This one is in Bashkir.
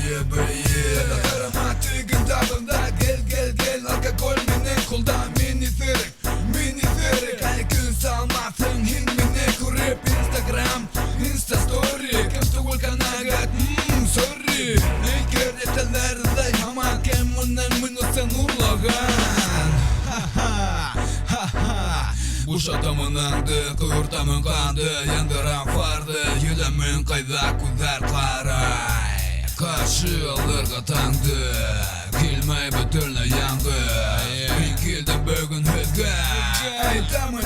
Бейе, бейе. Ҡарама тегендә, бында. Гел, гел, гел алкоголь минең ҡулда. Мин иҫерек, мин иҫерек. Әле көн салмаҫһың һин мине күреп. Инстаграм, инстастори. Кем түгел ҡәнәғәт, сорри. Әйткер эҙләй һаман. Кем уның минусын урлаған? Ха-ха, ха-ха. Бушатамын аңды, ҡойортамын ҡанды. Яндырам фарҙы, еләмен ҡайҙа күҙҙәр ҡарай. Ҡаршы алырға таңды. Килмәй бөтөнләй яңғыҙ. Мин килдем бөгөн һеҙгә. Әйтәм.